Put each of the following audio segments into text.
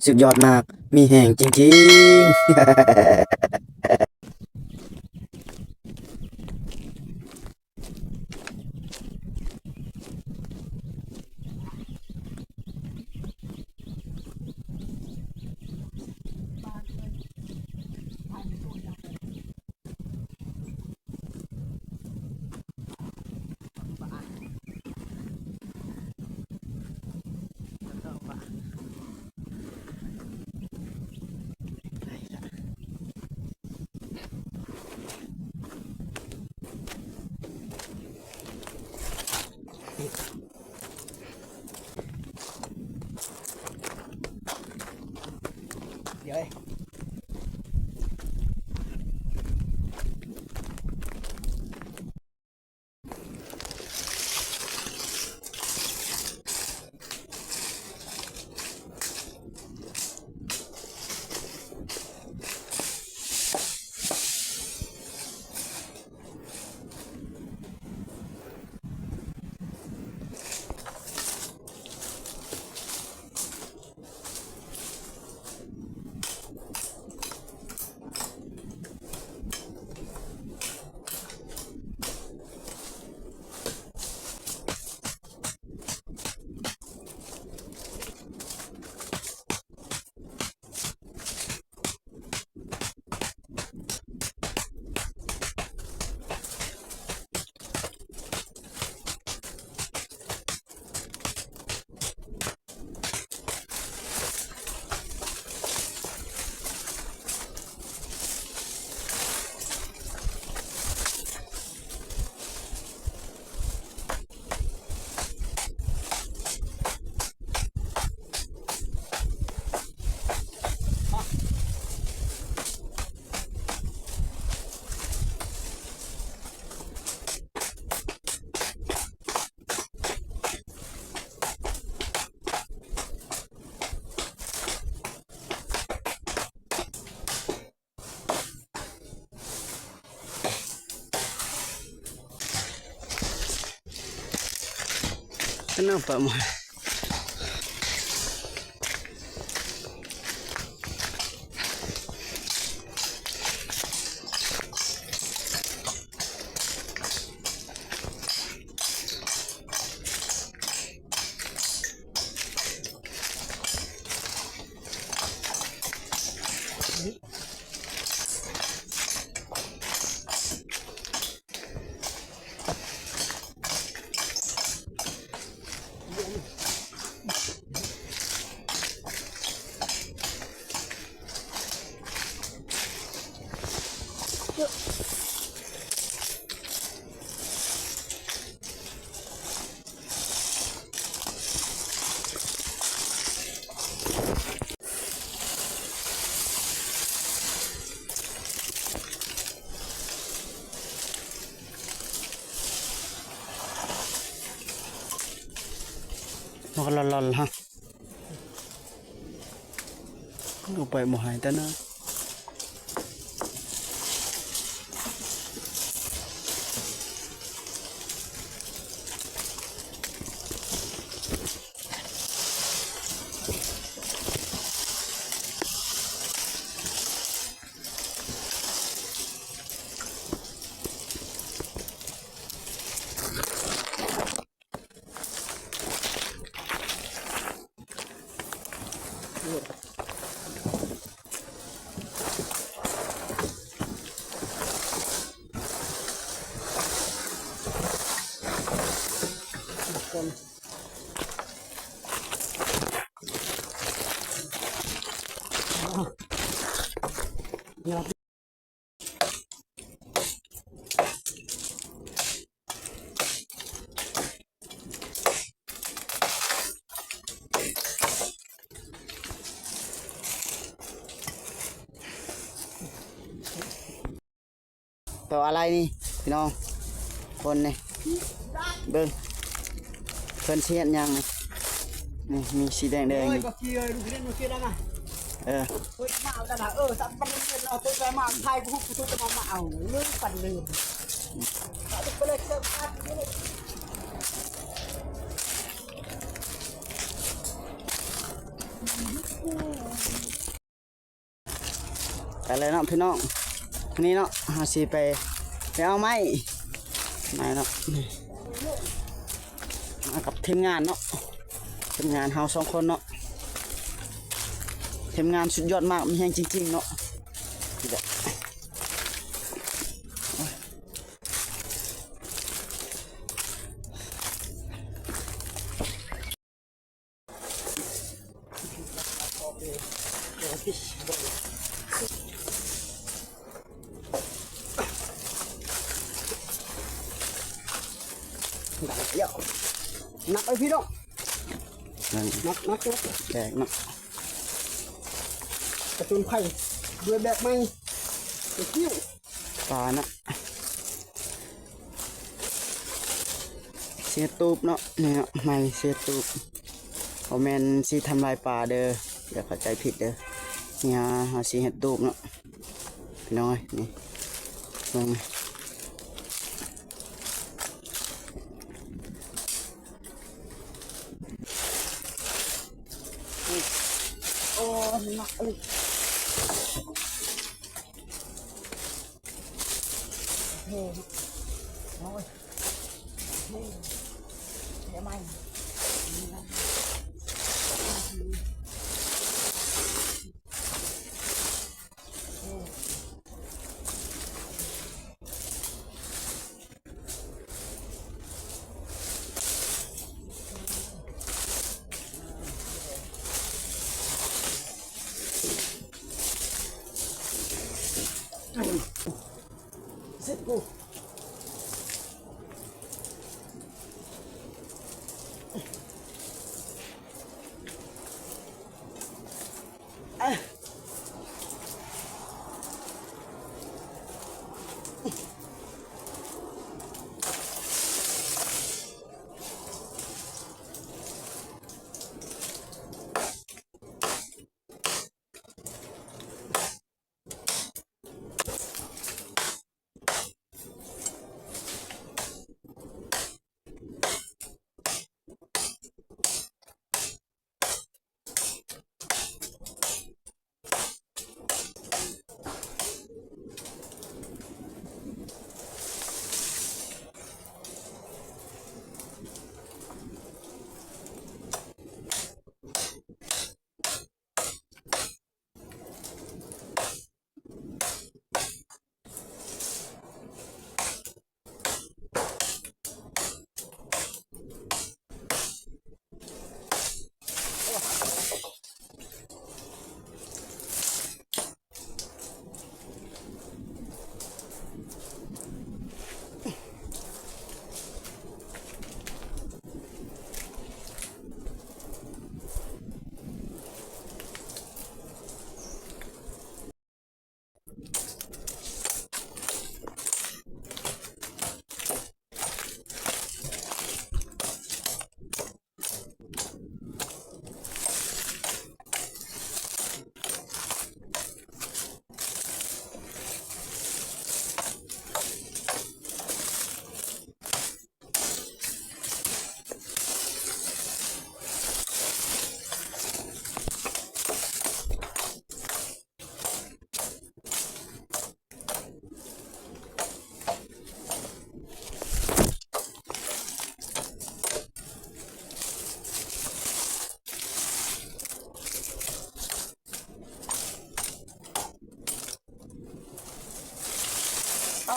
ສຸດຍອດມາກ ມີແຮງຈິງໆ. Kenapa, Mah? Lol, lol, lol, ha. Lupa mo hai tana. Tau alai ni, ພີ່ນ້ອງ ຄົນນີ້ ເບິ່ງ ເພິ່ນຊິເຮັດຫຍັງນີ້ ນີ້ ມີສີແດງໆ ນີ້ ເອີ ເອີ ເອີ ມາເອົາແລ້ວນະ ເອີ ສຳບັນເນາະ ເພິ່ນມາຖ່າຍຮູບ ເພິ່ນຈະມາ ມາເອົາເລີຍ ປັນເລີຍ ເອົາໄປເລີຍ ເຊີນ ເຊີນ ເຊີນ. ໄປແລ້ວເນາະພີ່ນ້ອງ ນີ້ເນາະ ເຮົາຊິໄປ ໄປເອົາໄມ້ ໄມ້ເນາະ ນີ້ ມາກັບທີມງານເນາະ ທີມງານເຮົາສອງຄົນເນາະ ທີມງານສຸດຍອດມາກ ມີແຮງຈິງໆເນາະ ນີ້ແຫຼະ. ໜັກເລີຍພີ່ນ້ອງ ໜັກ ໜັກ ໜັກ ແບກເນາະ ຜະຈົນໄພດ້ວຍແບກໄມ້ ໄປຕິວ ປານະ ຊິເຮັດຕູບເນາະ ນີ້ເນາະ ໄມ້ຊິເຮັດຕູບ ບໍ່ແມ່ນຊິທຳລາຍປາເດີ ຢ່າເຂົ້າໃຈຜິດເດີ ນີ້ເຮົາຊິເຮັດຕູບເນາະ ພີ່ນ້ອງເອີຍ ນີ້ ເບິ່ງ ໂອ້ ໜັກອີ່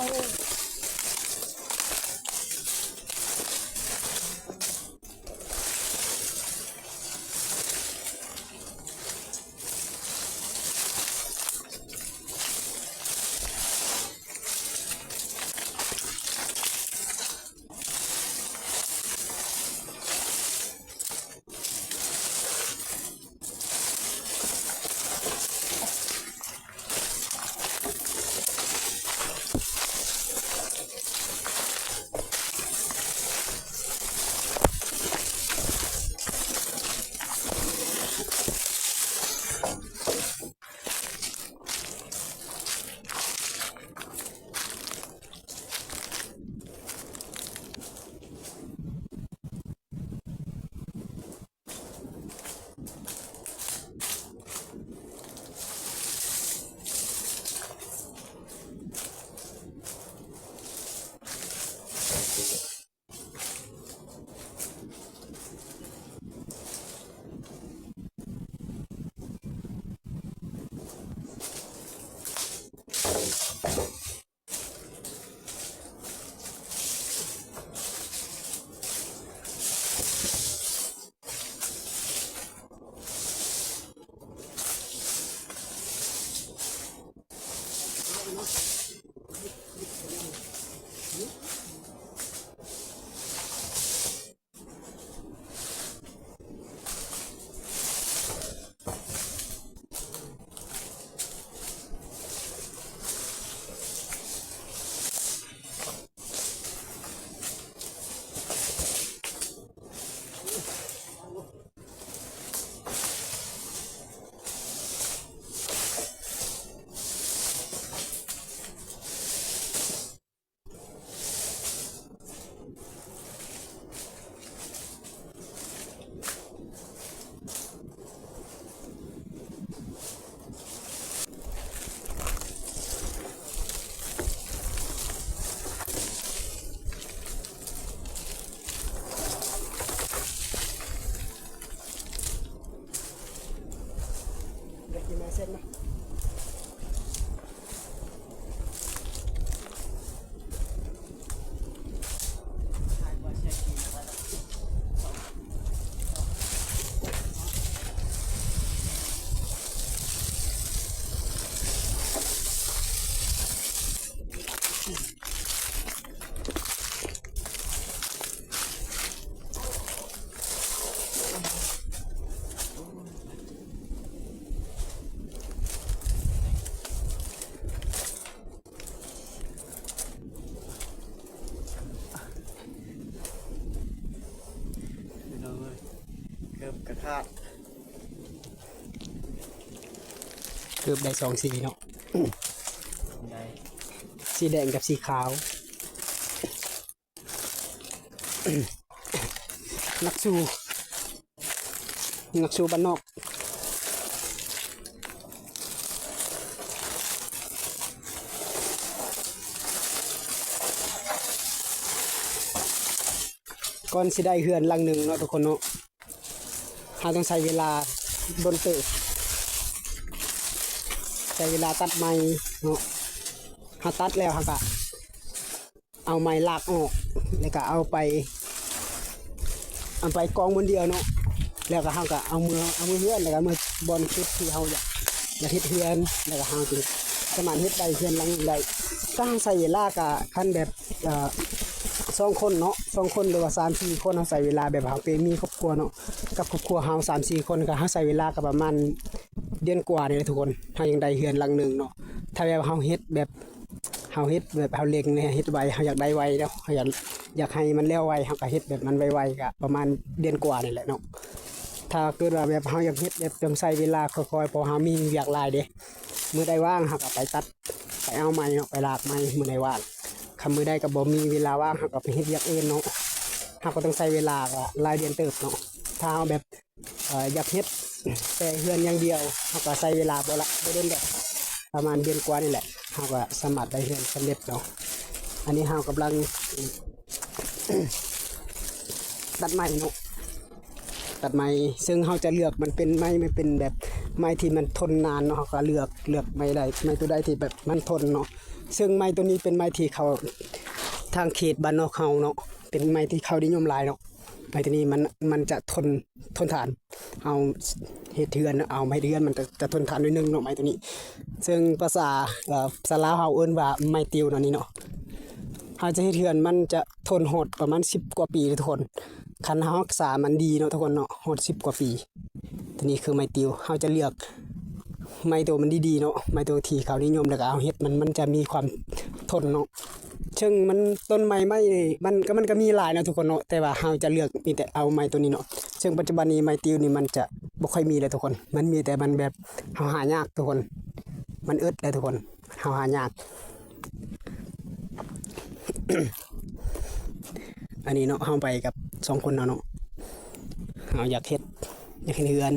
ຫຼີ. ເກີບກະຂາດ ເກີບໄດ້ສອງສີເນາະ ໄດ້ ສີແດງກັບສີຂາວ. ນັກສູ້ ນັກສູ້ບ້ານນອກ. ກ່ອນຊິໄດ້ເຮືອນຫຼັງໜຶ່ງເນາະທຸກຄົນເນາະ ເຮົາຕ້ອງໃຊ້ເວລາດົນເຕີບ ໃຊ້ເວລາຕັດໄມ້ເນາະ. ເຮົາຕັດແລ້ວເຮົາກະ ເອົາໄມ້ລາກອອກ ແລ້ວກະເອົາໄປ ເອົາໄປກອງບ່ອນດຽວເນາະ ແລ້ວກະເຮົາກະເອົາເມືອ ເອົາເມືອເຮືອນ ແລ້ວກະເມືອບ່ອນຈຸດທີ່ເຮົາຢາກ ຢາກເຮັດເຮືອນ ແລ້ວກະເຮົາຈຶ່ງສາມາດເຮັດໄດ້ເຮືອນຫຼັງໜຶ່ງໄດ້. ຖ້າເຮົາໃຊ້ເວລາກະ ຄັນແບບ ເອີ ສອງຄົນເນາະ ສອງຄົນ ຫຼືວ່າສາມສີ່ຄົນ ເຮົາໃຊ້ເວລາແບບເຮົາເປັນມີຄອບຄົວເນາະ ກັບຄອບຄົວເຮົາສາມສີ່ຄົນ ກະເຮົາໃຊ້ເວລາກະປະມານເດືອນກວ່ານີ້ແຫຼະທຸກຄົນ ເຮົາຍັງໄດ້ເຮືອນຫຼັງໜຶ່ງເນາະ. ຖ້າແບບເຮົາເຮັດແບບ ເຮົາເຮັດແບບເຮົາເລັ່ງແດ່ ເຮັດໄວ ເຮົາຢາກໄດ້ໄວເນາະ ເຮົາຢາກ ຢາກໃຫ້ມັນແລ້ວໄວ ເຮົາກະເຮັດແບບມັນໄວໆ ກະປະມານເດືອນກວ່ານີ້ແຫຼະເນາະ. ຖ້າເກີດວ່າແບບເຮົາຢາກເຮັດແບບຕ້ອງໃຊ້ເວລາຄ່ອຍໆ ເພາະເຮົາມີວຽກຫຼາຍເດ້ ມື້ໃດວ່າງເຮົາກະໄປຕັດ ໄປເອົາໄມ້ເນາະ ໄປລາກໄມ້ມື້ໃດວ່າງ. ຄັນມື້ໃດກະບໍ່ມີເວລາວ່າງ ເຮົາກະໄປເຮັດວຽກອື່ນເນາະ ເຮົາກະຕ້ອງໃຊ້ເວລາກະຫຼາຍເດືອນເຕີບເນາະ. ຖ້າເຮົາແບບ ເອີ ຢາກເຮັດແຕ່ເຮືອນຢ່າງດຽວ ເຮົາກະໃຊ້ເວລາບໍ່ລະ ບໍ່ດົນດອກ ປະມານເດືອນກວ່ານີ້ແຫຼະ ເຮົາກະສາມາດໄດ້ເຮືອນສຳເລັດເນາະ. ອັນນີ້ເຮົາກຳລັງຕັດໄມ້ເນາະ ຕັດໄມ້ ເຊິ່ງເຮົາຈະເລືອກມັນເປັນໄມ້ ມັນເປັນແບບໄມ້ທີ່ມັນທົນນານເນາະ ເຮົາກະເລືອກ ເລືອກໄມ້ໃດ ໄມ້ໂຕໃດທີ່ແບບມັນທົນເນາະ. ເຊິ່ງໄມ້ໂຕນີ້ເປັນໄມ້ທີ່ເຂົາ ທາງເຂດບ້ານນອກເຮົາເນາະ ເປັນໄມ້ທີ່ເຂົານິຍົມຫຼາຍເນາະ. ໄມ້ໂຕນີ້ມັນ ມັນຈະທົນ ທົນທານ ເຮົາເຮັດເຮືອນ ເອົາມາເຮັດເຮືອນ ມັນຈະ ຈະທົນທານໜ້ອຍໜຶ່ງເນາະ ໄມ້ໂຕນີ້. ເຊິ່ງພາສາ ເອີ ພາສາລາວເຮົາເອີ້ນວ່າໄມ້ຕິວເນາະ ນີ້ເນາະ. ເຮົາຈະເຮັດເຮືອນມັນຈະທົນຮອດປະມານສິບກວ່າປີເດ້ທຸກຄົນ ຄັນເຮົາຮັກສາມັນດີເນາະທຸກຄົນເນາະ ຮອດສິບກວ່າປີ. ໂຕນີ້ຄືໄມ້ຕິວ ເຮົາຈະເລືອກໄມ້ໂຕມັນດີໆເນາະ ໄມ້ໂຕທີ່ເຂົານິຍົມ ແລ້ວກະເຮົາເຮັດມັນ ມັນຈະມີຄວາມທົນເນາະ. ເຊິ່ງມັນ ຕົ້ນໄມ້ ໄມ້ມັນກະ ມັນກະມີຫຼາຍເນາະທຸກຄົນເນາະ ແຕ່ວ່າເຮົາຈະເລືອກມີແຕ່ເອົາໄມ້ໂຕນີ້ເນາະ. ເຊິ່ງປັດຈຸບັນນີ້ໄມ້ຕິວນີ້ມັນຈະບໍ່ຄ່ອຍມີແລ້ວທຸກຄົນ ມັນມີແຕ່ມັນແບບເຮົາຫາຍາກທຸກຄົນ ມັນອຶດແລ້ວທຸກຄົນ ເຮົາຫາຍາກ. ອັນນີ້ເນາະ ເຮົາໄປກັບສອງຄົນເຮົາເນາະ ເຮົາຢາກເຮັດ ຢາກເຮັດເຮືອນ.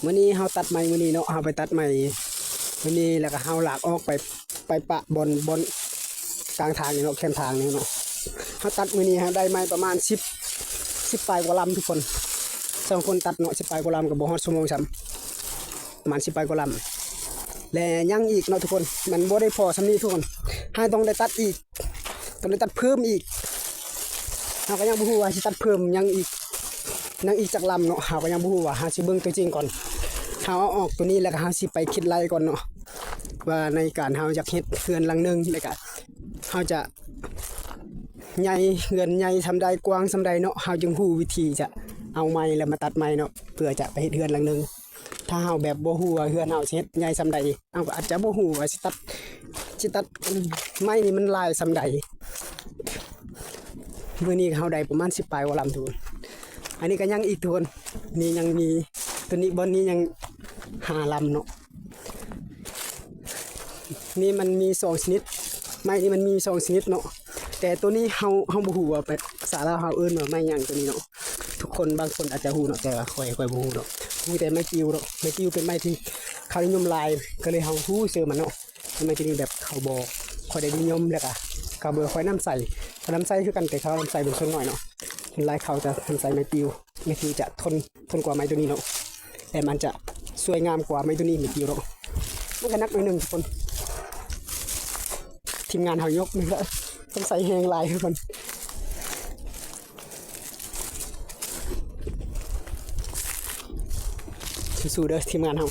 ມື້ນີ້ເຮົາຕັດໄມ້ ມື້ນີ້ເນາະ ເຮົາໄປຕັດໄມ້ມື້ນີ້ ແລ້ວກະເຮົາລາກອອກໄປ ໄປປະບ່ອນ ບ່ອນກາງທາງນີ້ເນາະ ແຄມທາງນີ້ເນາະ. ເຮົາຕັດມື້ນີ້ເຮົາໄດ້ໄມ້ປະມານສິບ ສິບປາຍກວ່າລຳທຸກຄົນ ສອງຄົນຕັດເນາະ ສິບປາຍກວ່າລຳ ກະບໍ່ຮອດຊົ່ວໂມງຊ້ຳ ປະມານສິບປາຍກວ່າລຳ. ແລະຍັງອີກເນາະທຸກຄົນ ມັນບໍ່ໄດ້ພໍສ່ຳນີ້ທຸກຄົນ ເຮົາຕ້ອງໄດ້ຕັດອີກ ຕ້ອງໄດ້ຕັດເພີ່ມອີກ. ເຮົາກະຍັງບໍ່ຮູ້ວ່າຊິຕັດເພີ່ມຫຍັງອີກ ຍັງອີກຈັກລຳເນາະ ເຮົາກະຍັງບໍ່ຮູ້ວ່າ ເຮົາຊິເບິ່ງໂຕຈິງກ່ອນ. ເຮົາເອົາອອກໂຕນີ້ ແລ້ວກະເຮົາຊິໄປຄິດໄລ່ກ່ອນເນາະ ວ່າໃນການເຮົາຢາກເຮັດເຮືອນຫຼັງໜຶ່ງ ແລ້ວກະເຮົາຈະໃຫຍ່ ເຮືອນໃຫຍ່ສ່ຳໃດ ກວ້າງສ່ຳໃດເນາະ ເຮົາຈຶ່ງຮູ້ວິທີຈະເອົາໄມ້ ແລ້ວມາຕັດໄມ້ເນາະ ເພື່ອຈະໄປເຮັດເຮືອນຫຼັງໜຶ່ງ. ຖ້າເຮົາແບບບໍ່ຮູ້ວ່າເຮືອນເຮົາຊິເຮັດໃຫຍ່ສ່ຳໃດ ເຮົາກະອາດຈະບໍ່ຮູ້ວ່າຊິຕັດ ຊິຕັດໄມ້ນີ້ມັນຫຼາຍສ່ຳໃດ. ມື້ນີ້ເຮົາໄດ້ປະມານສິບປາຍກວ່າລຳທຸກຄົນ ອັນນີ້ກະຍັງອີກທຸກຄົນ ນີ້ຍັງມີ ໂຕນີ້ ບ່ອນນີ້ຍັງຫ້າລຳເນາະ. ນີ້ມັນມີສອງຊະນິດ ໄມ້ນີ້ມັນມີສອງຊະນິດເນາະ ແຕ່ໂຕນີ້ເຮົາ ເຮົາບໍ່ຮູ້ວ່າ ພາສາລາວເຮົາເອີ້ນວ່າໄມ້ຫຍັງໂຕນີ້ເນາະ. ທຸກຄົນບາງຄົນອາດຈະຮູ້ເນາະ ແຕ່ວ່າຂ້ອຍ ຂ້ອຍບໍ່ຮູ້ເນາະ ຮູ້ແຕ່ໄມ້ຕິວເນາະ. ໄມ້ຕິວເປັນໄມ້ທີ່ເຂົານິຍົມຫຼາຍ ກະເລີຍເຮົາຮູ້ຊື່ມັນເນາະ. ໄມ້ໂຕນີ້ແບບເຂົາບໍ່ຄ່ອຍໄດ້ນິຍົມ ແລ້ວກະເຂົາບໍ່ຄ່ອຍນຳໃຊ້ ເຂົານຳໃຊ້ຄືກັນ ແຕ່ເຂົານຳໃຊ້ເປັນສ່ວນໜ້ອຍເນາະ. ສ່ວນຫຼາຍເຂົາຈະນຳໃຊ້ໄມ້ຕິວ ໄມ້ຕິວຈະທົນ ທົນກວ່າໄມ້ໂຕນີ້ເນາະ ແລະມັນຈະສວຍງາມກວ່າໄມ້ໂຕນີ້ ໄມ້ຕິວເນາະ. ມັນກະໜັກໜ້ອຍໜຶ່ງທຸກຄົນ ທີມງານເຮົາຍົກນີ້ກະຕ້ອງໃຊ້ແຮງຫຼາຍທຸກຄົນ. ສູ້ໆເດີທີມງານເຮົາ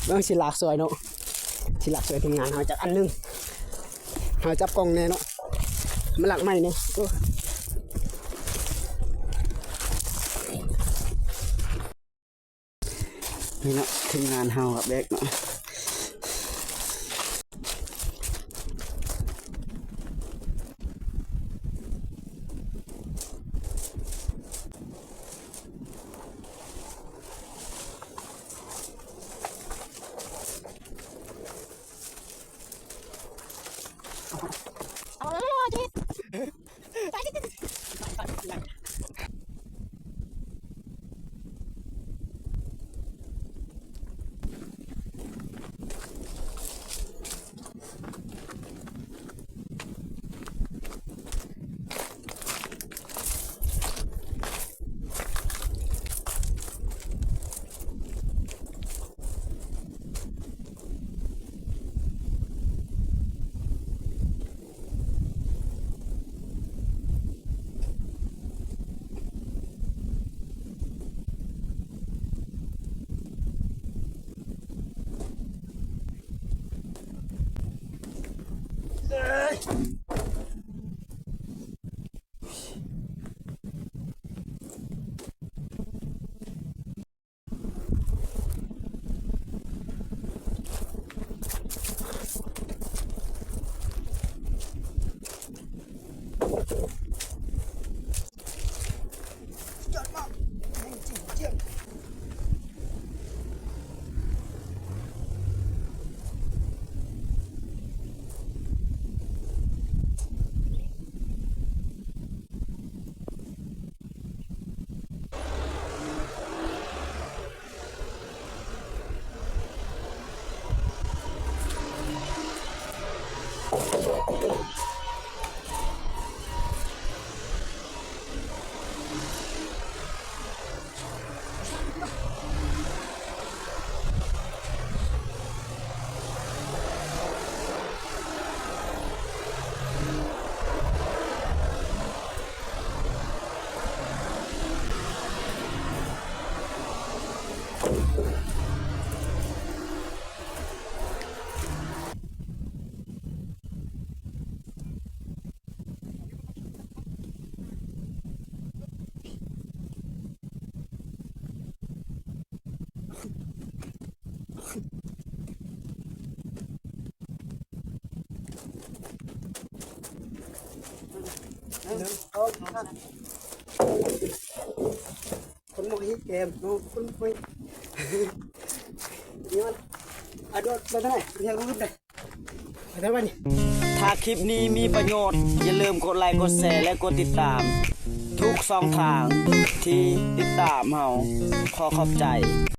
ເບິ່ງຊິລາກຊ່ອຍເນາະ ຊິລາກຊ່ອຍທີມງານເຮົາຈັກອັນໜຶ່ງ. ເຮົາຈັບກ້ອງແດ່ເນາະ ມາລາກໄມ້ແດ່. ນີ້ເນາະ ທີມງານເຮົາແບກເນາະ. ຄົນບໍ່ເຮັດແກມເນາະ ຄົນບໍ່ເຮັດ ນີ້ມັນ ອາໂດດໄປທາງໃດ ໄປທາງອື່ນເດ້ ໄປທາງໃດບັດນີ້. ຖ້າຄລິບນີ້ມີປະໂຫຍດ ຢ່າລືມກົດໄລ ກົດແຊ ແລະ ກົດຕິດຕາມ ທຸກຊ່ອງທາງທີ່ຕິດຕາມເຮົາ. ຂໍຂອບໃຈ.